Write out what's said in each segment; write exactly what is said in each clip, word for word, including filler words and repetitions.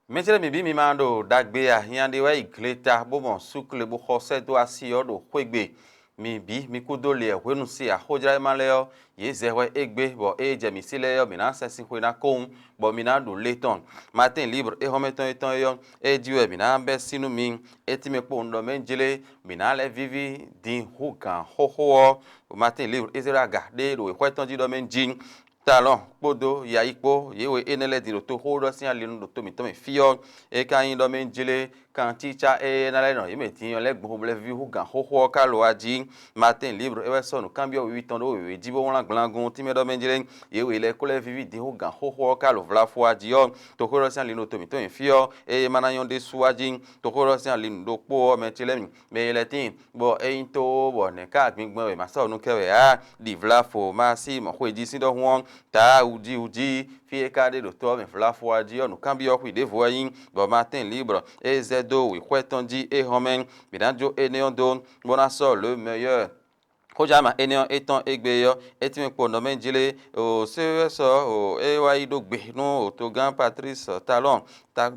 Mɛjlɛ́ mǐ bǐ mi ma ɖo ɖagbe ahinya ɖé wɛ yi gleta bó mɔ súkle bó xɔ sɛ́ dó asi ɔ́ ɖo xwé gbe. Mi bǐ mi kúdó liɛ hwenu se axójlá e ma lɛ́ɛ ɔ́, yě zɛ hwɛ égbé, bɔ ée jɛ mǐ sí lɛ́ɛ ɔ́, mǐ ná sɛn sin xwe ná kɔn, bɔ mi ná ɖu lě tɔn. Matín Libre é hɔnmɛ tɔn étɔn é ɔ́, é jí wɛ mǐ ná bɛ́ sí nú mi. É tínmɛ kpowun ɖɔ mɛ jlé, mǐ ná lɛ́ víví din hú gǎn xóxó ɔ́. Matín Libre é zé ɖó aga ɖé ɖo wěxwɛ́ tɔn jí ɖɔ mɛ jí. Talɔn kpódó Yayi kpó, yě we énɛ́ lɛ́ɛ din ɖo toxóɖɔ sín ali nu ɖo to mǐtɔn mɛ fí ɔ́, é ka nyí ɖɔ mɛ jlé kantícá e ná lɛ́ nɔ yě mɛ din ɔ́ lɛ́ɛ gbɔn xomlɛví hú gǎn xóxó ɔ́ ka lo wá jí. Matín Libre é wɛ sɔ́ nǔkanbyɔ́ wiwi tɔn ɖó wěwé jí bó wlán gblangún tínmɛ ɖɔ mɛ jlé, yě we lɛ́ɛ kó lɛ́ víví din hú gǎn xóxó ɔ́ ka lo vlafo wá jí ɔ́, toxóɖɔ sín ali nu ɖo to mǐtɔn mɛ fí ɔ́, ée ma ná nyɔ́ ɖésú wá jí. Toxóɖɔ sín ali nu ɖokpó ɔ́, mɛ ce lɛ́ɛ mi mɛ e lɛ́ tíin, bɔ é nyí tó bɔ nɛ̌ ká gbingbɔn wɛ mǎ sɔ́ nú kɛ wɛ ǎ? Ɖi vlafo ma sí mɔ̌ xwé jí sín ɖɔhun ɔ́, ta wújíwújí fí e ka ɖe ɖo to ɔ́ mɛ vlafo ɔ́ jí ɔ́, nǔkanbyɔ́ xwí ɖěvo wɛ nyí, bɔ Matín Libre é zɛ dó wěxwɛ́ tɔn jí é hɔn mɛ. Mǐ ná jó énɛ́ ɔ́ dó, bó ná sɔ́ le meilleur. Xójama énɛ́ ɔ́ é tɔ́n égbé ɔ́, é tínmɛ kpo nɔ mɛ jlé o C E S ɔ́ o é wá yi ɖó gbe nú otogán Patrice Talon.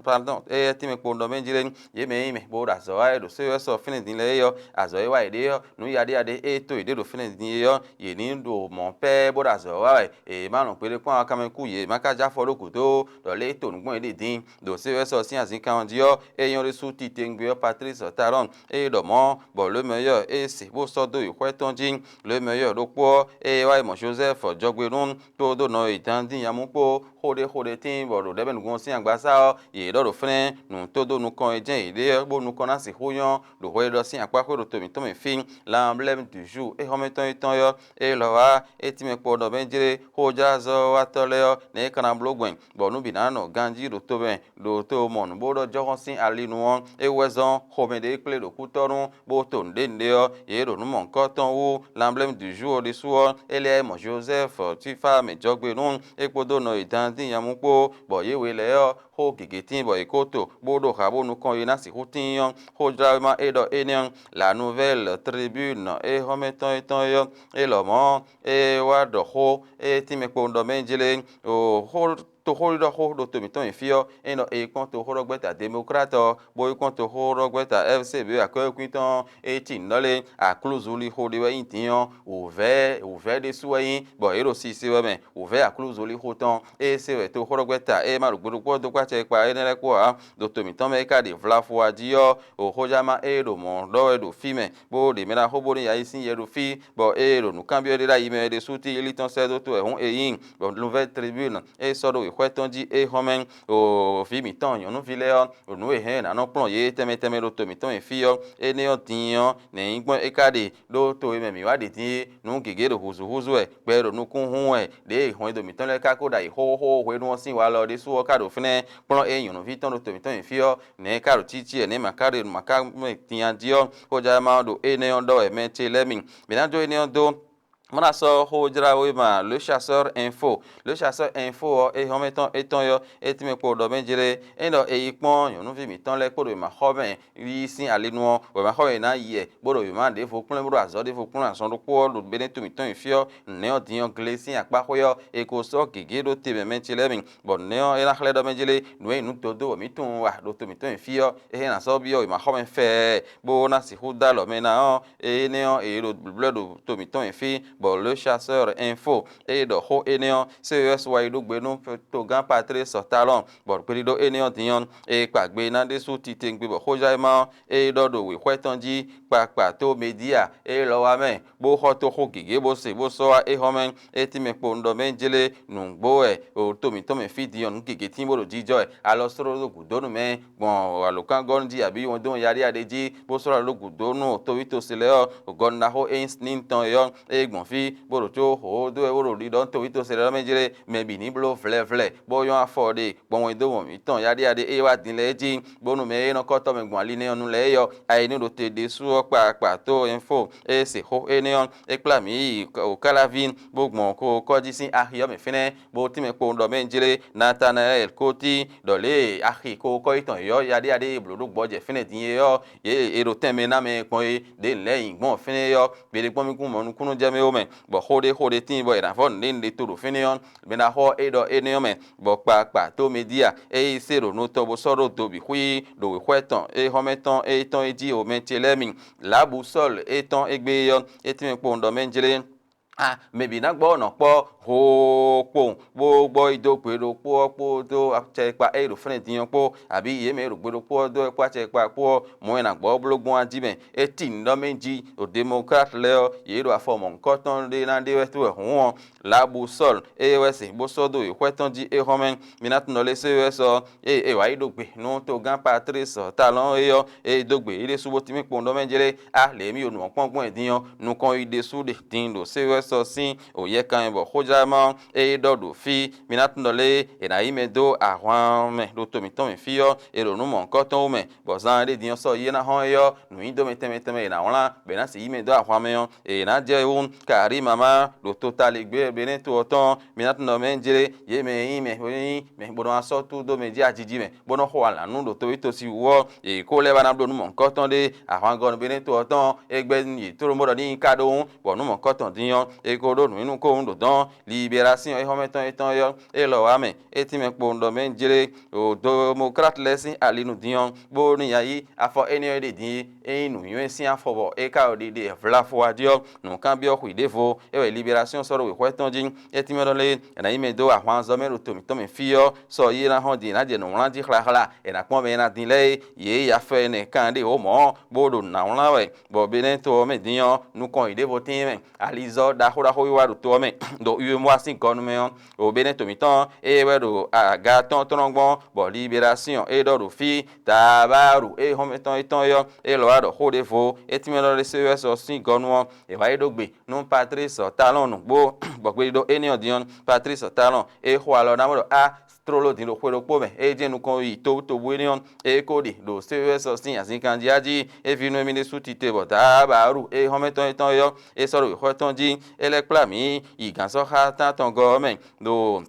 Pardon, éyɛ́ tínmɛ kpo nɔ mɛ jlé yě mɛ e nyí mɛ bó ɖo azɔ̌ wa wɛ ɖo C E S ɔ́ fínɛ́ din lɛ́ɛ é ɔ́, azɔ̌ e wa yě ɖe ɔ́, nǔ yaɖéyaɖé e to yě ɖe ɖo fínɛ́ din é ɔ́, yě ní ɖo mɔ̌ pɛ́ bó ɖo azɔ̌ wa wɛ. È má lɔn gbeɖé kpɔ́n akanmɛ kú yě má ka jɛ afɔ ɖó gǔdo ɖɔ lě e to nǔgbɔn yě ɖe din. Ɖo C E S ɔ́ sín azǐnkan ɔ́ jí ɔ́, é nyɔ́ ɖésú titewungbe ɔ́ Patrice Talon é ɖɔ mɔ̌, bɔ Le Meilleur é se bó sɔ́ dó yi xwɛ tɔn jí. Le Meilleur ɖokpó ɔ́, é wá yi mɔ Joseph jɔgbenú kpódó nɔ e dán dín nyamú kpó xó ɖé xó ɖé tíin bɔ ɖo ɖɛ̌ mɛ nukɔn sín agbasá ɔ́, yě ɖɔ ɖo fínɛ́ nǔ tó dó nukɔn e jɛ́n yě ɖe ɔ́, bó nukɔn ná sixú nyɔ́ ɖo hwɛɖiɖɔ sín akpá xwé ɖo to mǐtɔn mɛ fí. L'emblème du jour é xɔ́mɛtɔn étɔn ɔ́, é lɔ wá é tínmɛ kpo ɖɔ mɛ jlé xójázɔ́watɔ́ lɛ́ɛ ɔ́, nɛ̌ é ka ná bló gbɛn, bɔ nǔ bǐ ná nɔ ganjí ɖo tomɛ ɖo to mɔ nǔ bó ɖɔ jɔ́xɔ́n sín ali nu ɔ́, é wɛ zɔ́n xomɛ ɖé kplé ɖo kútɔ́ nu bó to nǔɖé nǔɖé ɔ́, yě ɖo nǔ mɔ̌hunkɔtɔn wú. L'emblème du jour ɔ́ ɖésú ɔ́, é lɛ́ mɔ Joseph Tífá mɛ jɔgbe nú é kpódó nɔ e dan dín nyamú kpó, bɔ yě we lɛ́ɛ ɔ́, xó gěgé tíin bɔ yě ko to, bó ɖo ha bó nukɔn e ná sixú tíin ɔ́, xójláwéma e ɖɔ énɛ́ ɔ́, La Nouvelle Tribune é xɔ́mɛtɔn étɔn é ɔ́, é lɔmɔ̌ é wá ɖɔ xó é tínmɛ kpowun ɖɔ mɛ jlé o xó toxóɖiɖɔ xó ɖo to mǐtɔn nyi fí ɔ́, é nɔ e kpɔ́n toxóɖɔgbɛ́ta Democrate ɔ́, bó yi kpɔ́n toxóɖɔgbɛ́ta F C B akwɛ́wékwín tɔn ɔ́, é cí nǔ ɖɔ lé, aklúzu lixo ɖé wɛ nyí din ɔ́, wǔvɛ́ wǔvɛ́ ɖésú wɛ nyí, bɔ yě ɖo sisi wɛ mɛ, wǔvɛ́ aklúzu lixo tɔn, é se wɛ toxóɖɔgbɛ́ta e ma ɖo gbe ɖokpó ɔ́ dó kpácɛ kpa énɛ́ lɛ́ɛ kpó ǎ. Ɖo to mǐtɔn mɛ é ka ɖe vlafo wá jí ɔ́, ɖo xójama e ɖo mɔ̌ ɖɔ wɛ ɖo fí mɛ, bó ɖe mɛ ná xó bónú yǎ yi sín yɛ ɖo fí, bɔ ée ɖo nǔkanbyɔ́ ɖé ɖ'ayǐ mɛ é ɖésú tílí tɔn sɛ́ dó to wɛ hǔn é nyí, bɔ Nouvelle Tribune é sɔ́ ɖó wěxwɛ́ tɔn jí é hɔn mɛ, o vǐ mǐtɔn nyɔ̌nuví lɛ́ɛ ɔ́, ɖo nǔ e hɛn ná nɔ kplɔ́n yě tɛnmɛ tɛnmɛ ɖo to mǐtɔn nyi fí ɔ́, énɛ́ ɔ́ din ɔ́, nɛ̌ nyí gbɔn é ka ɖe ɖó to e mɛ mǐ wá ɖe din é, nǔ gěgé ɖo hǔzúhúzú wɛ, gbɛ ɖo nukún hún wɛ, ɖěe hwɛndo mǐtɔn lɛ́ɛ ka ko ɖo ayǐ xóxóxó hwenu ɔ́ sín walɔ ɖésú ɔ́ ka ɖo fínɛ́ kplɔ́n é nyɔ̌nuví tɔn ɖo to mǐtɔn nyi fí ɔ́, nɛ̌ é ka ɖo cící wɛ, nɛ̌ mǎ ka ɖe nǔ ma ka mɛ din a jí ɔ́, xójama ɔ́ ɖo énɛ́ ɔ́ ɖɔ wɛ mɛ ce lɛ́ɛ mi. Mǐ ná jó énɛ́ ɔ́ dó. Mɔ́ ná sɔ́ xójláwéma Le Chasseur Info. Le Chasseur Info ɔ́, é hɔ́n mɛ tɔn étɔn ɔ́, é tínmɛ kpo ɖɔ mɛ jlé, é ɖɔ é yi kpɔ́n nyɔ̌nuví mǐtɔn lɛ́ɛ kpó ɖo wěmaxɔmɛ yi sín ali nu ɔ́, wěmaxɔmɛ ná yi ɛ, bó ɖo wěma ɖěvo kplɔ́n, bó ɖo azɔ̌ ɖěvo kplɔ́n azɔn ɖokpó ɔ́ ɖo Benɛ́tu mǐtɔn nyi fí ɔ́, nɛ̌ ɔ́ din ɔ́ glé sín akpá xwé ɔ́, è ko sɔ́ gěgé ɖó te mɛ mɛ ce lɛ́ɛ mi, bɔ nɛ̌ ɔ́ é ná xlɛ́ ɖɔ mɛ jlé, nǔ e nyí nǔ dodó wɔ mǐ tunwun wa ɖo to mǐtɔn nyi fí ɔ́, é hɛn ná sɔ́ byɔ́ wěmaxɔmɛ fɛɛ, bó ná sixú dó alɔ mɛ ná ɔ́, énɛ́ ɔ́, è ɖo blɛ́ ɖo to mǐtɔn nyi fí, bɔ Le Chasseur Info é ɖɔ xó énɛ́ ɔ́, C E S wá yi ɖó gbe nú togán Patrice Talon, bɔ gbeɖíɖó énɛ́ ɔ́ din ɔ́, è kpa gbe ná ɖésú titewungbe bɔ xójánwéma ɔ́, é ɖɔ ɖo wěxwɛ́ tɔn jí kpakpa tó Media é lɔ wá mɛ, bó xɔ toxo gěgé bó se bó sɔ́ wá é hɔn mɛ, é tínmɛ kpo un ɖɔ mɛ jlé nǔgbó wɛ ɖo to mǐtɔn mɛ fí din ɔ́, nǔ gěgé tín bó ɖo jijɔ wɛ, alɔ sló ɖó gǔdó nú mɛ gbɔn alǒkangɔ́nu jí abǐ wɔndɔ́n yaɖéyaɖé jí, bó sló alɔ ɖó gǔdó nú toví tose lɛ́ɛ ɔ́, gɔnu ɖaxó e nyí Snin tɔn é ɔ́, é gbɔn fí, bó ɖo có xǒxó dó wɛ bó ɖo ɖiɖɔ nú toví tose lɛ́ɛ ɔ́ mɛ jlé, mɛ bǐ ní bló vlɛvlɛ, bó nyɔ́ afɔ ɖe gbɔn wɛndó mǐtɔn yaɖéyaɖé e wá din lɛ́ɛ jí, bónú mɛ e nɔ kɔ́ tɔ́ mɛ gbɔn ali nɛ́ ɔ́ nu lɛ́ɛ é ɔ́, ayǐ ní ɖo te ɖésú ɔ́ kpa kpa tó info e se xó énɛ́ ɔ́, é kplá mǐ yi Kálavín, bó gbɔn kokɔ́jí sín axi ɔ́ mɛ fínɛ́, bó tínmɛ kpowun ɖɔ mɛ jlé Natanayɛ́li Kóti ɖɔ lě e axi kokɔ́ yětɔn yɔ̌ yaɖéyaɖé e blǒ ɖó gbɔjɛ́ fínɛ́ din é ɔ́, yě e è ɖo tɛnmɛ ná mɛ kpɔn é, ɖě nǔ lɛ́ɛ nyi gbɔn fínɛ́ é ɔ́, gbeɖé kpɔ́n mì kún mɔ nukúnnú jɛ mɛ ó mɛ. bɔ xó ɖé xó ɖé tíin bɔ è nǎ vɔ́ nǔɖé nǔɖé to ɖo fínɛ́ ɔ́, mi ná xɔ é ɖɔ énɛ́ ɔ́ mɛ, bɔ kpakpa tó Medía e yi se ɖo nu tɔn bó sɔ́ ɖó do bǐ xwí ɖo wěxwɛ́ tɔn e xɔ́mɛ tɔn e tɔn e jí omɛ ce lɛ́ɛ mi. Lǎbu Sɔ́ɔl e tɔn égbé ɔ́, é tínmɛ kpowun ɖɔ mɛ jlé. A mɛ bǐ ná gbɔ nɔ kpɔ́ hoo kpowun, bó gbɔ yi dó gbe ɖokpó ɔ́ kpódó acɛkpa e ɖo fɛ́nɛ din ɔ́ kpó, abǐ yě mɛ e ɖo gbe ɖokpó ɔ́ dó wɛ kpó acɛkpa kpó ɔ́, mɔ̌ wɛ è nǎ gbɔ bló gbɔn jí mɛ. É tíin ɖɔ mɛ jí ɖo Demɔklát lɛ́ɛ ɔ́, yě ɖo afɔ mɔ̌hunkɔtɔn ɖé ná ɖe wɛ tó wɛ hǔn ɔ́, Lǎbu Sɔ́ɔl, ée wɛ se bó sɔ́ dó wěxwɛ́ tɔn jí é hɔn mɛ. Mi ná tunwun ɖɔ lé sɔ́ é wɛ sɔ́, ée é wǎ yi ɖó gbe nú togán Patlísi Talɔn é ɔ́, ée dó gbe é ɖésú bó tínmɛ kpowun ɖɔ mɛ jlé. A lě e mì ɖo nǔ ɔ́ kpɔ́n gbɔn din ɔ́, nukɔn yi ɖésú ɖe din ɖo sé wɛ sɔ́ sín wǒyɛ́kan mɛ bɔ xójlá ma ɔ́, ée ɖɔ ɖo fí. Mi ná tunwun ɖɔ lé è nǎ yí mɛ dó ahwan mɛ ɖo to mǐtɔn mɛ fí ɔ́, è ɖo nǔ mɔ̌hunkɔtɔn wú mɛ, bɔ zan e ɖe din ɔ́ sɔ́ yi é ná hɔn é ɔ́, nǔnyiɖomɛ tɛnmɛ tɛnmɛ è nǎ wlán, bɔ è nǎ sixú yí mɛ dó ahwan mɛ ɔ́, è nǎ jɛ wú. Karí mamá ɖo totaligbé Beneto ɔ́ tɔn, mi ná tunwun ɖɔ mɛ jlé, yě mɛ e nyí mɛ e nyí mɛ bó nɔ wá sɔ́ tú dó mɛ jí ajiji mɛ, bó nɔ́ xo alǎ nú ɖo toví tosi wú ɔ́, yě kó lɛ́ wá ná bló nǔ mɔ̌hunkɔtɔn ɖé. Ahwangɔ́ Beneto ɔ́ tɔn, é gbɛ́ yě tlóló bó ɖɔ ní nyí ka ɖó wú, bɔ nǔ mɔ̌hunkɔtɔn din ɔ́, è ko ɖó nǔ nyi nú kó wú ɖo dɔn. Libération e xɔ́mɛ tɔn étɔn ɔ́, é lɔ wá mɛ, é tínmɛ kpowun ɖɔ mɛ jlé ɖo Demɔklát lɛ́ɛ sín ali nu din ɔ́, bó ní ya yí afɔ énɛ́ ɔ́ ɖe din é nyí nǔnywɛ́ sín afɔ bɔ é ka ɖo ɖiɖe vlafo wá jí ɔ́, nǔkanbyɔ́ xwǐ ɖěvo é wɛ Libération sɔ́ ɖó wěxwɛ́ tɔn jí. É tínmɛ ɖɔ lé è nǎ yí mɛ dó ahwanzɔ́ mɛ ɖo to mǐtɔn mɛ fí ɔ́, sɔ yi é ná hɔn din è nǎ jɛ nǔwlán jí xláxlá, è nǎ kpɔ́n mɛ e ná din lɛ́ɛ é, yě yi afɔ ɛnɛ kan ɖé wǒ mɔ̌, bó ɖo nǎ wlán wɛ, bɔ Beneto ɔ́ mɛ din ɔ́, nukɔn yě ɖěvo tíin mɛ. Alizɔ́ ɖaxó ɖaxó wiwa ɖo to ɔ́ mɛ, ɖo Uwemɔa sín gɔnu mɛ ɔ́, ɖo Beneto mǐtɔn ɔ́, ée wɛ ɖo aga tɔn tlɔ́n gbɔn, bɔ Libération e ɖɔ ɖo fí, Tabaru e hɔnmɛ tɔn étɔn é ɔ́, é lɔ wá ɖɔ xó ɖěvo, é tínmɛ ɖɔ lé sé wɛ sɔ sín gɔnu ɔ́, è wǎ yi ɖó gbe nú Patlísi Talɔn nǔgbó, bɔ gbeɖiɖɔ énɛ́ ɔ́ din ɔ́, Patlísi Talɔn e xo alɔ ná mɔ ɖɔ a tlóló din ɖo xwe ɖokpó mɛ, é jɛ́n nukɔn yi tobutóbú énɛ́ ɔ́, é ko ɖe ɖo sé wɛ sɔ sín azinkan jí a jí, é ví nú émí ɖésú tite bɔ Tabaru e hɔnmɛ tɔn étɔn é ɔ́, é sɔ́ ɖo wěxɔ tɔn jí, é lɛ́ kplá mǐ yi gǎnsɔ́xá tántɔngɔ́ ɔ́ mɛ, ɖo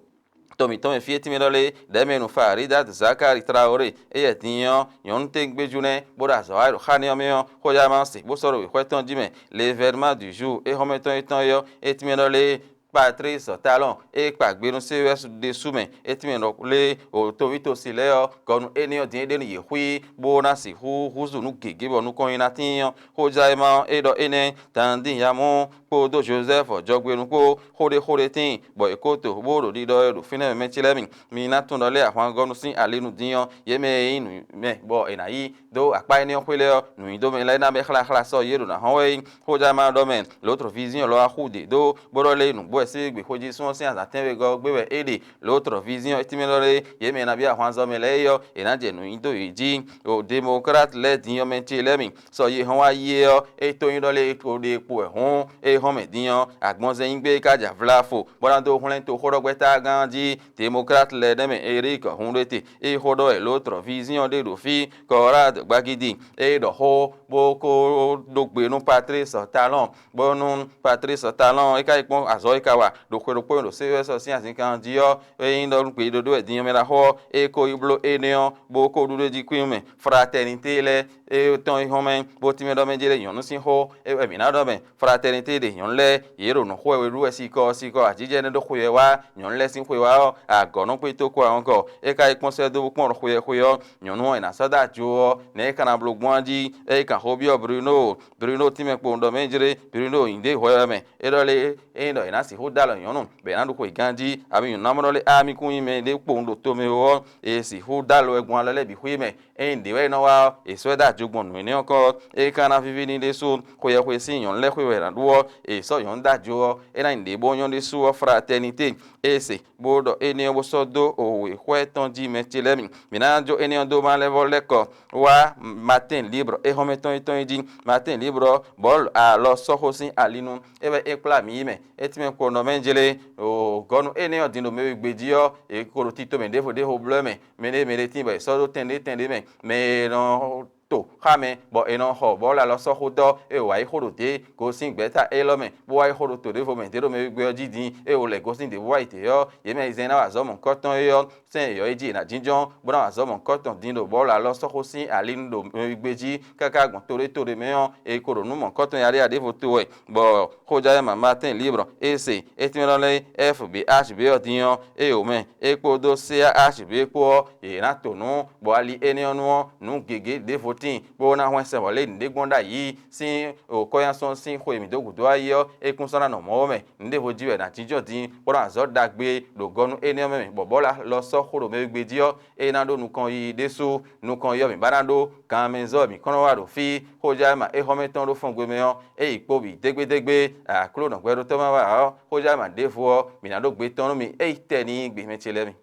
to mǐtɔn mɛ fí e tínmɛ ɖɔ lé, ɖɛ̌mɛnu Faridát Zakari Traoré, éyɛ́ din ɔ́, nyɔ̌nu tégbéjú nɛ́, bó ɖo azɔ̌ wa ɖo xá n'i ɔ́ mɛ ɔ́, xójá ma se, bó sɔ́ ɖo wěxɔ tɔn jí mɛ. L'événement du jour e xɔ́mɛ tɔn étɔn é ɔ́, é tínmɛ ɖɔ lé, Patlísi Talɔn e kpa gbe nú sé wɛ ɖésú mɛ, é tínmɛ ɖɔ lé, o toví tosi lɛ́ɛ ɔ́, gɔnu énɛ́ ɔ́ din é ɖe nú yě xwí, bó ná sixú húzú nǔ gěgé bɔ nukɔn nyi ná tíin ɔ́, xójá e ma ɔ́, é ɖɔ énɛ́, Dandin Yamú kpódó Jozɛ́fu jɔgbenu kpó, xó ɖé xó ɖé tíin, bɔ è ko to bó ɖo ɖiɖɔ e ɖo fínɛ́ mɛ mɛ ce lɛ́ɛ mi. Mi ná tunwun ɖɔ lé ahwangɔ́nu sín ali nu dín ɔ́, yě mɛ e nyí nǔ mɛ bɔ è nǎ yí dó akpá énɛ́ ɔ́ xwé lɛ́ɛ ɔ́, nǔnyiɖomɛ lɛ́ɛ ná bɛ́ xláxlá sɔ́ yě ɖo nǎ hɔn wɛ é nyí. Xójá ma ɖɔ mɛ, l'autre vision lɔ wá xú ɖě dó, bó ɖɔ lé nǔgbó wɛ sí gbe xójísún ɔ́ sín azǎn tɛ́nwegɔ́ ɔ́ gbé wɛ é ɖe. L'autre vision é tínmɛ ɖɔ lé, yě mɛ e ná byɔ́ ahwanzɔ mɛ lɛ́ɛ é ɔ́, è nǎ jɛ nǔ nyi dó yě jí. Ɖo Demɔklát lɛ́ɛ din ɔ́ mɛ ce lɛ́ɛ mi, sɔ yi hɔn wá yi é ɔ́, é tó nyí ɖɔ lé é ko ɖe kpo wɛ hǔn, é hɔn mɛ din ɔ́, agbɔnzɛ́nyígbe ka jɛ avla fo, bó ná dó hwlɛ́n toxóɖɔgbɛ́tágán jí, Demɔklát lɛ́ɛ nɛ́ mɛ Erik Hundete, é xó ɖɔ wɛ l'autre vision ɖé ɖo fí, Kɔrád gbagidi, é ɖɔ xó, bó ko ɖó gbe nú Patlísi Talɔn, bónú Patlísi Talɔn é ka yi kpɔ́n azɔ̌ e ka wa ɖo xwe ɖokpó mɛ ɖo sé wɛ sɔ sín azinkan jí ɔ́, é nyí ɖɔ nú gběɖoɖo wɛ din ɔ́ mɛ ná xɔ ɔ́, é ko yi bló énɛ́ ɔ́, bó ko ɖu ɖó jí kwín mɛ. Fraternité lɛ́ɛ é tɔn é hɔn mɛ, bó tínmɛ ɖɔ mɛ jɛ ɖe nyɔ̌nu sín xó, é wɛ mǐ ná ɖɔ mɛ. Fraternité ɖe nyɔ̌nu lɛ́ɛ, yě ɖo nǔ xo wɛ ɖu wɛ sikɔ sikɔ, ajijɛ énɛ́ ɖó xwe wɛ wá, nyɔ̌nu lɛ́ɛ sín xwe wá ɔ́, agɔ̌ nɔ kpé tó kɔ ǎ ɔ́ kɔ. É ka yi kpɔ́n sɛ́ dó bó kpɔ́n xwe wɛ xwe ɔ́, nyɔ̌nu ɔ́, è nǎ sɔ́ dó ajo ɔ́, nɛ̌ é ka ná bló gbɔn jí? É yi kan xó byɔ́ Bruno, Bruno tínmɛ kpowun ɖɔ mɛ jlé, Bruno nyi ɖě hwɛ wɛ mɛ. É ɖɔ lé, ényí ɖɔ è nǎ sixú dó alɔ nyɔ̌nu, bɔ è nǎ ɖu xwe ganjí, abǐ nyɔ̌nu ná mɔ ɖɔ lé, á mì kún nyí mɛ ɖé kpowun ɖo tomɛ ó ɔ́, è sixú dó alɔ wɛ gbɔn alɔ lɛ́ɛ bǐ xwé mɛ. Ényí ɖě wɛ é nɔ wá ɔ́, è sɔ́ ɛ dó ajo gbɔn nǔ énɛ́ ɔ́ kɔ, é ka ná víví n'i ɖésú. Xweyɛxwe sín nyɔ̌nu lɛ́ɛ xwe wɛ è nǎ ɖu ɔ́, è sɔ́ nyɔ̌nu dó ajo ɔ́, é ná nyí nǔɖé bó nyɔ́ ɖésú ɔ́, fraternité. É se, bó ɖɔ énɛ́ ɔ́ bó sɔ́ dó wěxwɛ́ tɔn jí mɛ ce lɛ́ɛ mi. Mǐ ná jó énɛ́ ɔ́ dó má lɛ́ vɔ́ lɛ́ kɔ wá Matin Libre é hɔn mɛ tɔn é tɔn é jí. Matin Libre ɔ́, bɔ̌ alɔ sɔ́xo sín ali nu, é wɛ é kplá mǐ yi mɛ. É tínmɛ kpo nɔ mɛ jlé, o gɔ́nu énɛ́ ɔ́ din ɖo mɛ e gbe jí ɔ́, è ko ɖo tito mɛ ɖěvo ɖěvo blɔ́ mɛ. Mɛ ɖé mɛ ɖé tíin bɔ è sɔ́ ɖó tɛn ɖé tɛn ɖé mɛ. Mɛ e nɔ to xá mɛ, bɔ è nɔ xɔ bɔ̌ lɛ alɔsɔ́xotɔ́ e wǎ yi xó ɖo dě gosín gbɛ̌ta élɔ́ mɛ, bó wá yi xó ɖo to ɖěvo mɛ dě ɖo mɛ wegbe ɔ́ jí din, ée wǒ lɛ̌ gosín ɖěbǔ wá yi dě ɔ́, yě mɛ e zɛ́n ná wa azɔ̌ mɔ̌hunkɔtɔn é ɔ́, sɛ́n yěyɔ́ yi jí è nǎ jínjɔ́n, bó ná wa azɔ̌ mɔ̌hunkɔtɔn din ɖo bɔ̌ lɛ alɔsɔ́xó sín ali nu ɖo mɛ wegbe jí káká gbɔn to ɖé to ɖé mɛ ɔ́, è ko ɖo nǔ mɔ̌hunkɔtɔn yaɖéyaɖé vo to wɛ, bɔ xójánɛ́ Martin Libre e se é tɛ́nmɛ lɛ́ɛ F B H B ɔ́ din ɔ́, é yǒ mɛ, é kpódó C A H B kpó ɔ́, yě ná to nǔ, bɔ ali énɛ́ ɔ́ nu ɔ́, nǔ gěgé ɖěvo tíin, bó ná hwɛ́n sɛn bɔ lě nǔɖé gbɔn ɖ'ayǐ sín kɔ́nyánsɔ́n sín xwe e mǐ dó gǔdo wá yi ɔ́, é kún sɔ́ ná nɔ mɔ̌ ɔ́ mɛ. Nǔɖévo jí wɛ è nǎ jínjɔ́n din, bó ná azɔ̌ ɖagbe ɖo gɔ́ nú énɛ́ ɔ́ mɛ, bɔ bɔ̌ lɛ alɔsɔ́xó ɖo mɛ wegbe jí ɔ́, é ná ɖó nukɔn yiyi ɖésú. Nukɔn yiyi ɔ́ mǐ ba ná ɖó, kanmɛzɔ́ wɛ mǐ kɔn nɔ wa ɖo fí. Xójánɛ́ ma éhɔ́mɛtɔn ɖó fɔ́ngbémɛ ɔ́, é yi kpó bǐ dégbédégbé, Aklúnɔ gbɛɖótɔ́ ma wa ɔ́, xójánɛ́ ma ɖěvo ɔ́, mǐ ná ɖó gbe tɔn nú mi, é yi tɛ n'i gbe mɛ ce lɛ́ɛ mi.